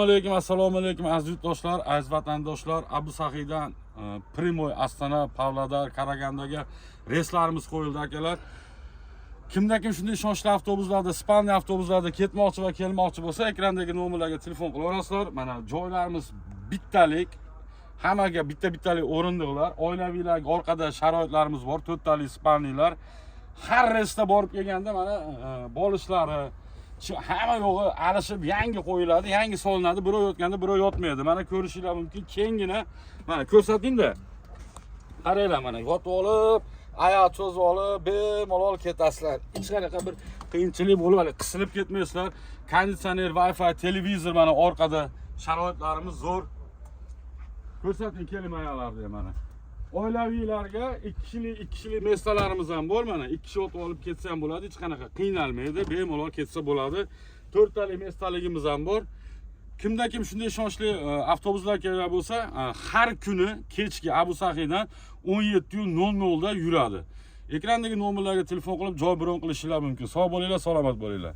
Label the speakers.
Speaker 1: Alaykum, assalomu alaykum, aziz yurtdoshlar, aziz vatandoshlar. Abu Sahiydan прямой Astana, Pavlodar, Karagandaga reyslarimiz qo'yildi, akalar. Kimda kim shunday ishonchli avtobuslarda, спальный avtobuslarda ketmoqchi va kelmoqchi bo'lsa, ekrandagi nomerlarga telefon qilaverasizlar. Mana, joylarimiz bittalik, hammaga bitta bittalik o'rindiqlar, oilaviylarga orqada sharoitlarimiz bor, to'rttalik спальный lar. Har reysda borib kelganda, mana, bolishlari hamma yo'g'i alishib, yangi qo'yiladi, yangi solinadi. Birov yotganda birov yotmaydi. Mana, ko'rishinglar mumkin, kengina. Mana, ko'rsatingda, qaranglar, mana, yotib olib, oyoq cho'zib olib, bemalol ketasizlar. Hech qanaqa bir qiyinchilik bo'lib, haligi qisilib ketmaysizlar. Konditsioner, Wi-Fi, televizor, mana, orqada sharoitlarimiz zo'r. Ko'rsating, keling, oyoqlarda. Mana, oilaviylarga ikki kishilik, ikki kishilik места larimiz ham bor. Mana, ikki kishi o'tib olib ketsa ham bo'ladi, hech qanaqa qiynalmaydi, bemalol ketsa bo'ladi. To'rttalik места ligimiz ham bor. Kimda kim shunday ishonchli avtobuslar kerak bo'lsa, har kuni kechki Abu Sahiydan 17:00 da yuradi. Ekrandagi nomerlarga telefon qilib, joy bron qilishinglar mumkin. Sog' bo'linglar, salomat bo'linglar.